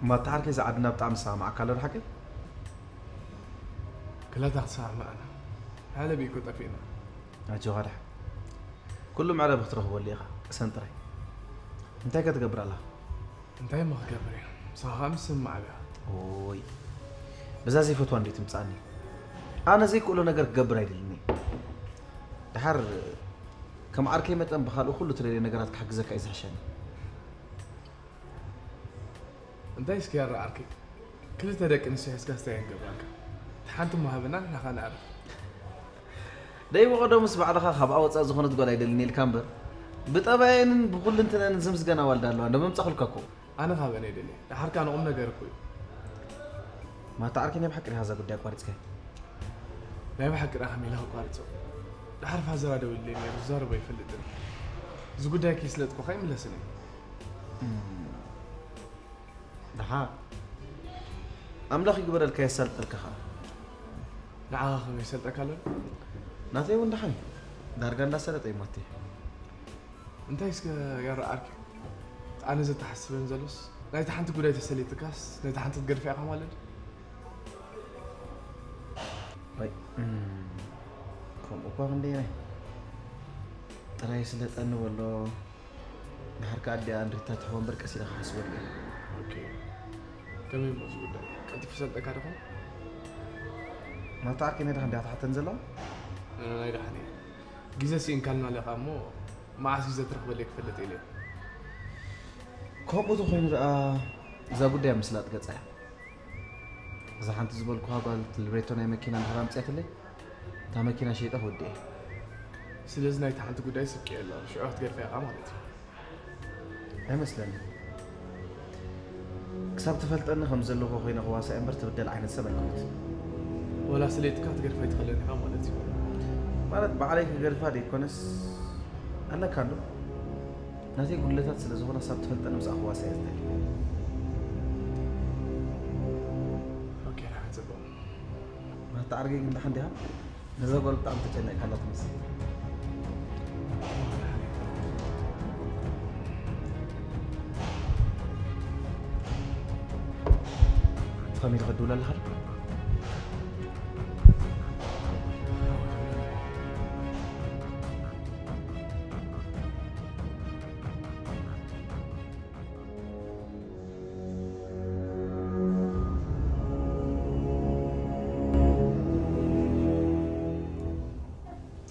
ማታ ዓርከይ፣ እዚ ዓድና ብጣዕሚ ዝሰማማዓካ ኣሎ ዶ ሓቂ? ክላታ ክሰማማዕና። ሓለብ እኮ ጠፊእና። ኣጆኻ ደሓን። ኩሉ መዕረቢ ክትረኽበሉ ኢኻ። ቅሰን ጥራይ። እንታይ ከ ትገብር ኣለኻ? እንታይ እሞ ክገብር እየ? ምሳኻ ምስ ስማዕ ብያ። ኦይ። በዛ ዘይፈትዋ እንዴት ትምጻኒ? ኣነ ዘይክእሎ ነገር ክገብር ኣይደልን እየ። ድሓር ከም ዓርከይ መጠን ብኻልእ ኩሉ ትደልዮ ነገራት ክሕግዘካ እዩ ዝሕሸኒ። እንታይ እስኪ ያራ ዓርከይ? ክልተ ደቂ ኣንስትዮ ሒዝካ ስታይ ክንገብራልካ? እቲ ሓንቲ እሞ ሃበና ንሕና ኸኣ ነዕርፍ። ደይ ብቐደሙስ ባዕልኻ ካብ ኣወጻእ ዝኾነት ጓል ኣይደልን ኢልካ እምበር፣ ብጠባየንን ብኹልንትነንን ዝምስገና ዋልዳ ኣለዋ። እንዶ መምጻእኩልካ እኮ። ኣነ ካብ ኣነ ይደሊ። ድሓር ከኣ ንቑም ነገር እኮ እዩ። ማታ ዓርከይ፣ ናይ ብሓቂ ዲኻ እዛ ጉዳይ ኣቋሪጽካያ? ናይ ብሓቂ ደኣ ከመይ ኢለ ከቋርጾ? ድሓር ፋዘራ ደዊሉለይ ነይሩ፣ ዝዛረቦ ኣይፈልጥን። እዚ ጉዳይ ከይስለጥኩ ከይምለስን እየ። ደሓን ኣምላኽ ይግበረልካ፣ የሳልጠልካ ኸኣ። ንዓኻ ከመይ ይሰልጠካ ኣሎ? ናተይ እውን ደሓን እዩ። ዳርጋ እንዳሰለጠ እዩ ሞቴ። እንታይ እስከ ያራ ዓርከይ? ኣነ ዘተሓስበን ዘሎስ ናይታ ሓንቲ ጉዳይ ተሰሊጥካስ ነታ ሓንቲ ትገድፋ ኢኻ ማለት ድዩ? ወይ እም፣ ከምኡ እኳ ክንደየናይ ጥራይ ስለጠኒ በሎ። ድሓር ከኣ ኣዲኣ ኣንድሪታ ትኸውን እምበር ቀስ ኢለ ክሓስበሉ እየ። ኦኬ። ከመይ እሞ እዚ ጉዳይ ቀልጢፉ ይሰልጠካ ዶ ኾን? ማታ ዓርከይ ናይ ደሓን ድያ ትሓተኒ ዘላ? ናይ ደሓን እየ። ግዜ ስኢንካልና ኣለኻ እሞ መዓስ ግዜ ትረኽበለይ ክፈልጥ ኢለ እየ። ከምኡ ተኾይኑ ደኣ እዛ ጉዳይ ኣብ ምስላጥ ገጻ እያ። እዛ ሓንቲ ዝበልኩኻ ጓል ትልብሬቶ ናይ መኪና እንድሕር ኣምጺኣትለይ፣ እታ መኪና ሸይጠ ክወድእ እየ። ስለዚ ናይታ ሓንቲ ጉዳይ ስብቂ የላን፣ ሽዑ ክትገድፋ ኢኻ ማለት እዩ። ኣይመስለንን። ክሳብ ትፈልጠኒ ከም ዘለኹ ኮይነ ክዋሳእ እምበር ትብደል ዓይነት ሰብ ኣይኮነትን። ወላ ስሌጥካ ክትገድፋ ኣይትኽእልን ኢኻ ማለት እዩ። ማለት ባዕለይ ክገድፋ ደይኮነስ ኣለካ እንዶ ናተይ ጉድለታት ስለ ዝኾና ክሳብ ትፈልጠኒ ምስኣ ክዋሳእ እየ ዝደሊ። ኦኬ፣ ደሓን ጽቡቕ። ማታ ዓርከይ ግን ደሓን ዲኻ? ነዛ ጓል ብጣዕሚ ተጨኒቕካላ ትመስል። ፋሚሊ ከድውል ኣለኻ ዶ?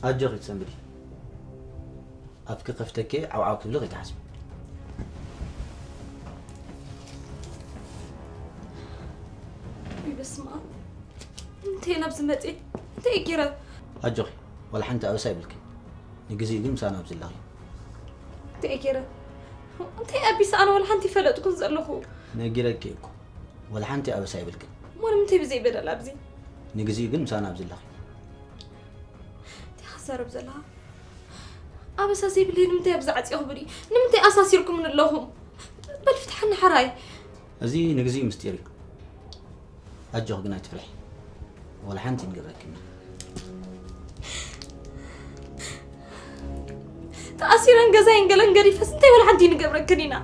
ኣጆኺ ትሰንብዲ። ኣፍኪ ከፍተኪ ዓውዓው ክትብሊ ከይትሓስቢ። ወይ በስመ ኣብ። እንታይ ናብዚ መፂእ? እንታይ ገይረ? ኣጆኺ፣ ዋላ ሓንቲ ኣበሳ ይብልክን። ንግዚኡ ግን ምሳና ኣብዚ ኣለኺ። እንታይ ገይረ? እንታይ ኣቢሰ? ኣነ ዋላ ሓንቲ ይፈለጥኩን ዘለኹ። ነጊረኪ እኮ። ዋላ ሓንቲ ኣበሳ ይብልክን። እሞ ንምንታይ ብዘይ በደል ኣብዚ? ንግዚኡ ግን ምሳና ኣብዚ ኣለኺ። እንታይ ክዛረብ ዘለኻ? ኣበሳ ዘይብለይ ንምንታይ ኣብዚ ዓፂኹምኒ? ንምንታይ ኣሳሲርኩምኒ ኣለኹም? በል ፍትሓኒ ሓራይ። እዚ ንግዚኡ ምስጢር እዩ። ኣጆኺ ግን ኣይትፍርሒ። ዋላ ሓንቲ ንገብረክን ኢና። ተኣሲረን ገዛይን ገለን ገዲፈስ እንታይ ዋላ ሓንቲ ንገብረክን ኢና።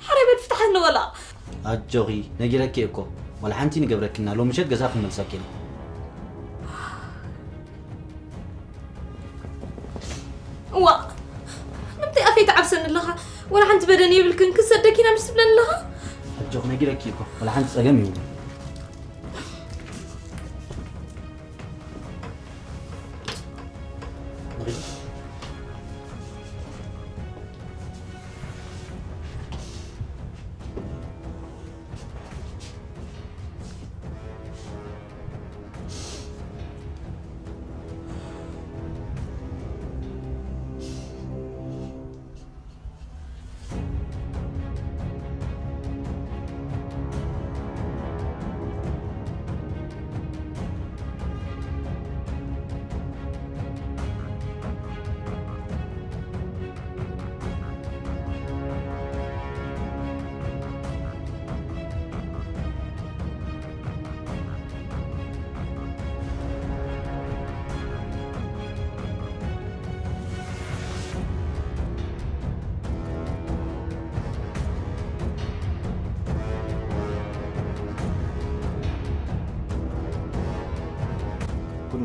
ሓራይ በል ፍትሓኒ ወላ። ኣጆኺ ነጊረኪ እኮ ዋላ ሓንቲ ንገብረክን ኢና። ሎሚ ምሸት ገዛ ክንመልሰኪ ኢና። እዋ ንምንታይ ኣፈይ ትዓብሰኒ ኣለኻ? ዋላ ሓንቲ በደል የብልክን ክሰደኪ ኢና ምስ ትብለኒ ኣለኻ? ኣጆኺ ነጊረኪ እኮ ዋላ ሓንቲ ጸገም የብሉን።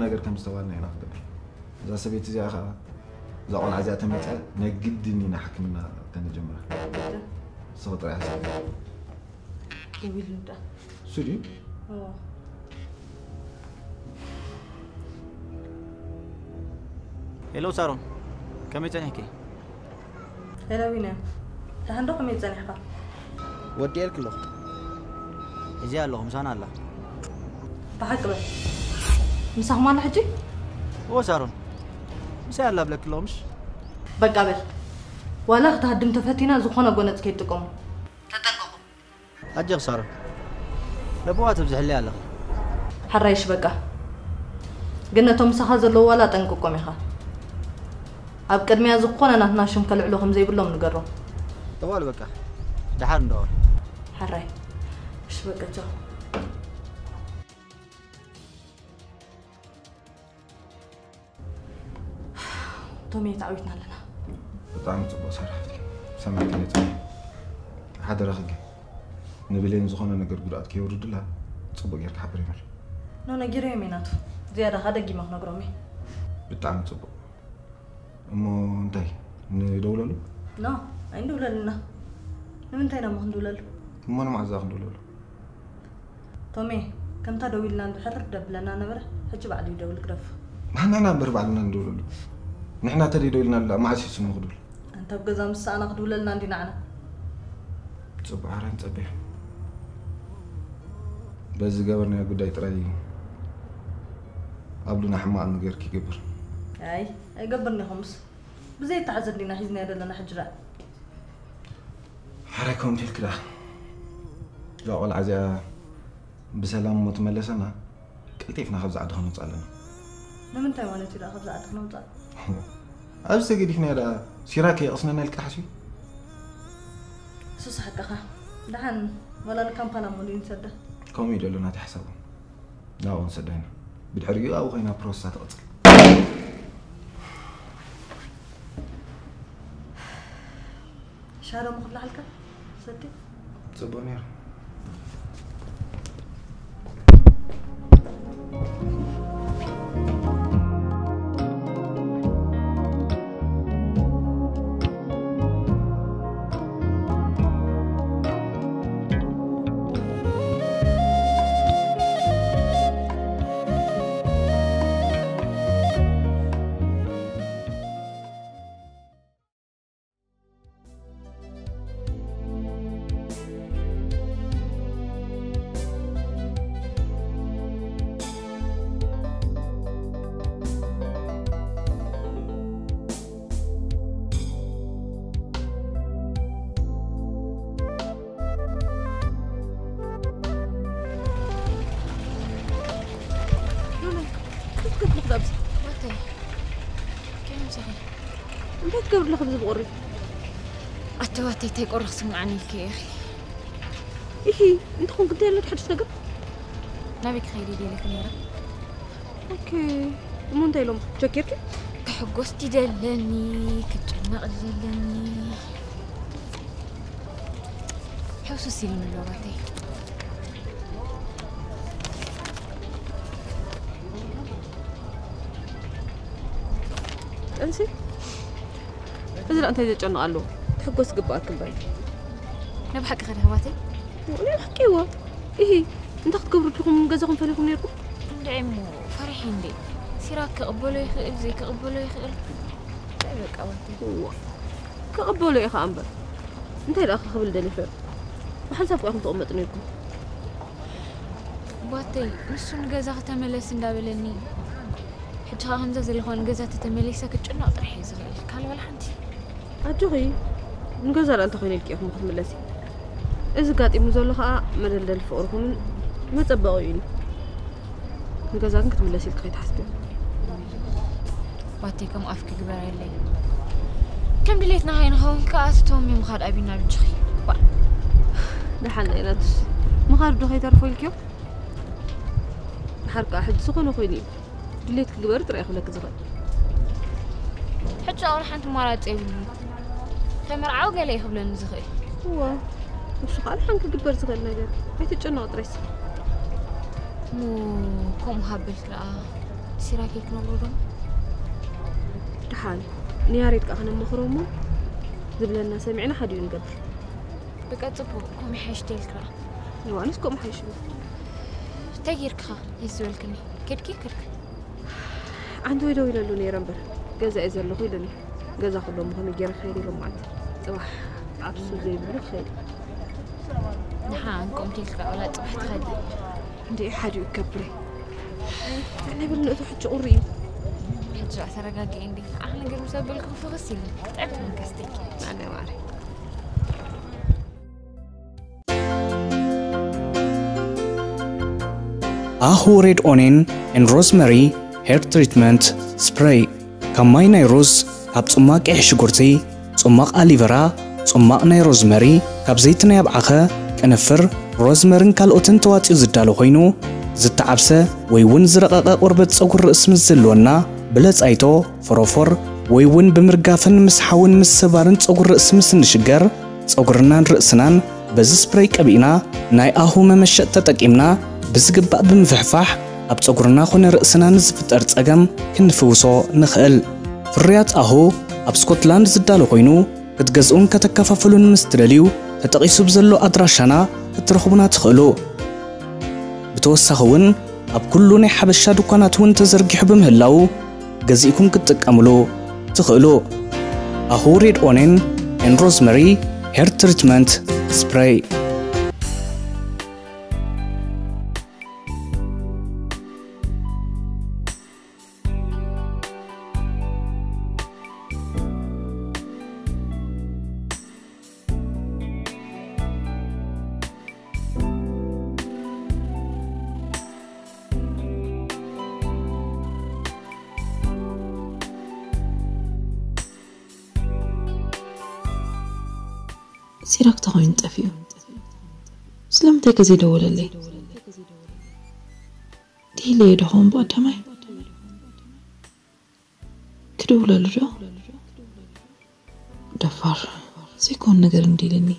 ነገር ከም ዝተባልና ኢና ክንገብር። እዛ ሰበይቲ እዚኣ ኸዓ፣ እዛ ቆልዓ እዚኣ ተመፅያ፣ ናይ ግድን ኢና ሕክምና ከነጀምራ። ንስኺ ጥራይ ሓስቢ። ደዊሉ እንዳ። እሱ ድዩ? ኦ። ሄሎ ሳሮን፣ ከመይ ጸኒሕኪ? ሄሎ ቢንያም፣ ደሓን ዶ? ከመይ ጸኒሕካ? ወዲኤልኪ ኣለኹ። እዚ ኣለኹ፣ ምሳና ኣላ። ብሓቂ በል። ምሳኹም ኣላ ሕጂ? እወ ሳሮን፣ ምሳይ ኣላ ብለኪ ኣለኹ ምሽ? በቃ በል። ዋላ ክትሃድም ተፈቲና ዝኾነ ጎነጽ ከይትጥቀሙ። ተጠንቀቑ። ኣጀኺ ሳሮን፣ ለበዋ ተብዝሕለይ ኣለኺ። ሕራይሽ በቃ። ግን ነቶም ምሳኻ ዘለዉ ዋላ ኣጠንቅቆም ኢኻ። ኣብ ቅድሚያ ዝኾነ ናትና ሽም ከልዕሉ ከም ዘይብሎም ንገሮም። ደዋል በቃ። ደሓር እንደዋል። ሕራይ። እሺ በቃ ቻው። ቶሜ ተዓዊትና ኣለና። ብጣዕሚ ጽቡቕ ሰራሕ። ሰማዕክኒ ጽቡቕ። ሓደራኺ ግን ንብሌን ዝኾነ ነገር ጉድኣት ከየውርድላ ጽቡቕ ጌርካ ሓብሬ በል። ኖ ነጊረዮም እየ ናቱ። ዝያዳ ኸኣ ደጊመ ክነግሮም እየ። ብጣዕሚ ጽቡቕ። እሞ እንታይ ንደውለሉ? ኖ ኣይንድውለልና። ንምንታይ ኢና እሞ ክንድውለሉ? እሞ ንመዓዝ ክንድውለሉ? ቶሜ፣ ከምታ ደዊልና እንድሕር ደብለና ነበረ፣ ሕጂ ባዕሉ ይደውል ግደፎ። ንሕና ኢና እምበር ባዕልና ንድውለሉ። ንሕና ተደይ ደዊልና ኣላ፣ መዓስ እዩ ስሙ ክድውል? ኣንታ ኣብ ገዛ ምስ ሰኣና ክድውለልና እንዲ ንዓና። ጽቡቕ፣ ሓራይ ንጸበዮ። በዚ ዝገበርናዮ ጉዳይ ጥራይ እዩ ኣብሉና ሕማቕ ነገር ክገብር። ኣይ፣ ኣይገብርን ኢኹምስ። ብዘይ ተሓዘ እንዲና ሒዝናዮ ዘለና ሕጂ ደኣ። ሓራይ ከምኡ እንተልኪ ደኣ። እዛ ቆልዓ እዚኣ ብሰላም እሞ ትመለሰና፣ ቀልጢፍና ካብዚ ዓዲ ከነውፅኣ ኣለና። ንምንታይ ማለት እዩ ደኣ ካብዚ ዓዲ ከነውፅኣ? ኣብዚ ተገዲፍናዮ ደኣ ሲራክ የቕስነና ኢልኪ ትሓስቢ? እሱስ ሓቅኻ። ደሓን ወላ ንካምፓላ እሞ ንሰዳ። ከምኡ እዩ ዘሎ ናተይ ሓሳብ እውን። ናብኡ ንሰዳ ኢና። ብድሕሪኡ ኣብኡ ኮይና ፕሮሰሳ ትቕፅል። ሻሂ ዶ ክፍልሓልካ? ሰቲ? ጽቡቕ ነይሩ። ሉላ፣ እንታይ ትገብሪ ኣለኺ ኣብዚ? ማተይ፣ ከመይ ምሳኺ? እንታይ ትገብሪ ኣለኺ ኣብዚ ብቑሪ? ኣቲ ዋተይ፣ እንታይ ቁሪ ክስምዓኒ ኢልኪ ኢኺ? ኢሂ፣ እንተኾንኪ እንታይ ኣሎ ሓድሽ ነገር? ናበይ ክኸይድ እየ ደይለኪ ነይረ። ኦኬ፣ እሞ እንታይ ኢሎም? ቸክ ጌርኪ? ክሕጎስ ድደለኒ፣ ክጨነቕ ድደለኒ። ሕውስውስ ኢልኒ ኣሎ ባተይ። ጥንሲ? እዚ ደኣ እንታይ ዘጨንቕ ኣለዎ? ትሕጎስ ዝግብኣኪ እምበር። ናይ ብሓቂ ከ ደህባተይ? ናይ ብሓቂ እዎ። ኢሂ፣ እንታይ ክትገብሩ ኣለኹም? ገዛኹም ፈሊኹም ነይርኩም? እንድዒ እሞ፣ ፈሪሐ እንዴ። ሲራክ ክቕበሎ ይኽእል፣ ዘይክቕበሎ ይኽእል። እንታይ በቃ ባተይ። እዎ። ክቕበሎ እዩ ኸኣ እምበር። እንታይ ደኣ ክብል ደሊኹ? ብሓንሳብ ከኣ ክትቕመጡ ነይርኩም። ባተይ፣ ንሱ ንገዛ ከተመለስ እንዳበለኒ፣ ሕጂ ኸኣ ከምዛ ዘለኹዋ ንገዛ ተተመሊሰ ክጭነቕ ጥራሕ እየ ዝኽእል። ካልእ ዋላ ሓንቲ። ኣጆኺ፣ ንገዛ ደኣ እንታይ ኮይነ ኢልኪ ኢኹም ክትምለሲ? እዚ ጋጢሙ ዘሎ ኸኣ መደልደሊ ፍቕርኹምን መጸበቒኡን እዩ። ንገዛ ግን ክትምለሲ ኢልኪ ከይትሓስቢ። ባተይ ከም ኣፍኪ ግበረለይ። ከም ድሌትና ከይንኸውን ከኣ ትቶም ምኻድ ኣቢና ብጅኺ። ባ- ደሓን ናይ ናቱስ ምኻድ ዶ ከይተርፎ ኢልኪዮ? ድሓር ከኣ ሕጂ ዝኾነ ኮይኑ እዩ። ድሌት ክግበር ጥራይ ክብለኪ ዝኽእል። ሕጂ ኣሁን ሓንቲ ኣማራጺ የብሉን። ተመርዓው ገለ እዩ ክብለኒ ዝኽእል። እዋ፣ ንሱ ከኣ ደሓን ክግበር ዝኽእል ነገር። ኣይትጨነቕ ጥራይ እስኪ። እሞ ከምኡ ሃበልኪ ደኣ። ሲራክ ክትነግሮ ዶ? ደሓን ንያሬድ ከዓ ክነማኽሮ እሞ ዝብለና ሰሚዕና ሓዲኡ ንገብር። በቃ ጽቡቕ፣ ከምኡ ይሓይሽ ተልክራ። ዋንስ ከምኡ ሓይሽ። እንታይ ጌርክኻ? የስበልክኒ። ከድኪ ከድክ። ዓንዲ ወይ ደው ኢለሉ ነይረ እምበር ገዛ እየ ዘለኹ ኢሉኒ። ገዛ ኩሎ ከመይ ገይረ ክኸይድ ኢሎም ማለት ጽባሕ ዓርሱ ዘይብሉ ክኸይድ። ንሓ እንቆም ተልክራ ወላ ጽባሕ ትኸዲ። እንዴ ሓዲኡ ይከብረ። ንብል ንእቱ ሕጂ ቁሪ እዩ። ሕጂ ተረጋጊ እንዴ። ኣነ ነገር ምስ ኣበልኩ ፍኽስ ኢለ። ጠብት መንከስተኪ። ኣነ ማሪ። ኣሁ ሬድ ኦኔን ኤን ሮዝመሪ ሄር ትሪትመንት ስፕሬይ። ካብ ማይ ናይ ሩዝ፣ ካብ ጽማቕ ቀይሕ ሽጉርቲ፣ ጽማቕ ኣሊቨራ፣ ጽማቕ ናይ ሮዝመሪ፣ ካብ ዘይቲ ናይ ኣብዓኸ፣ ቅንፍር፣ ሮዝመርን ካልኦትን ተዋጺኡ ዝዳሎ ኮይኑ፣ ዝተዓብሰ ወይ እውን ዝረቐቐ ቆርበት ጸጉሪ ርእሲ ምስ ዝህልወና፣ ብለጻይቶ፣ ፎሮፎር ወይ እውን ብምርጋፍን ምስ ሓውን ምስ ሰባርን ጸጉሪ ርእሲ ምስ እንሽገር፣ ጸጉርናን ርእስናን በዚ ስፕሬይ ቀቢእና ናይ ኣሁ መመሸጥ ተጠቂምና ብዝግባእ ብምፍሕፋሕ ኣብ ጸጉርና ኮነ ርእስና ንዝፍጠር ጸገም ክንፍውሶ ንኽእል። ፍርያት ኣሁ ኣብ ስኮትላንድ ዝዳሎ ኮይኑ ክትገዝኡን ከተከፋፍሉን ምስ ትደልዩ ተጠቒሱ ብዘሎ ኣድራሻና ክትረኽቡና ትኽእሉ። ብተወሳኺ እውን ኣብ ኩሉ ናይ ሓበሻ ድኳናት እውን ተዘርጊሑ ብምህላዉ ገዚእኩም ክትጥቀምሉ ትኽእሉ። ኣሁ ሬድ ኦኔን ኤን ሮዝመሪ ሄር ትሪትመንት ስፕሬይ። ሲራክ ተኾይኑ ጠፊኡ። ስለምንታይ ከ ዘይደወለለይ? ድሂለዮ ዶ ኸውን ብቐዳማይ? ክድውለሉ ዶ? ደፋር ዘይኮን ነገር እንዲልኒ።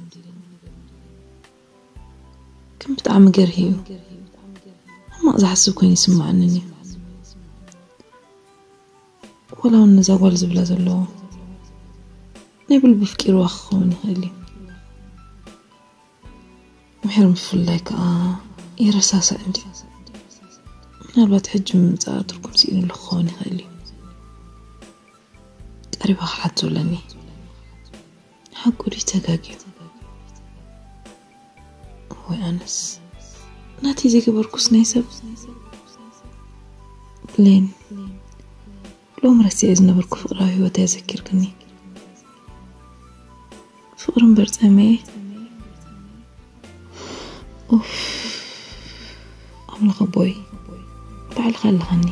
ግን ብጣዕሚ ገርሂ እዩ። ሕማቕ ዝሓስብ ኮይኑ ይስምዓንን እዩ። ወላ እውን ነዛ ጓል ዝብላ ዘለዎ ናይ ብልቢ ፍቂርዋ ክኸውን ይኽእል እዩ። ምሕር ምፍላይ ከዓ ይረሳሳእ እንዲ። ምናልባት ሕጂ ምምፃእ ትርጉም ስኢንሉ ክኸውን ይኽእል እዩ። ቀሪባ ክሓቶ ኣለኒ። ሓቁ ድዩ ተጋግዩ? ወይ ኣነስ ናተይ ዘይገበርኩስ ናይ ሰብ። ብሌን፣ ሎም ረሲዐ ዝነበርኩ ፍቕራዊ ህይወት ኣዘኪርክኒ። ፍቕሪ እምበር ጸመየ። ኡፍ፣ ኣምላኽ ኣቦይ፣ ባዕልኻ ኣለኻኒ።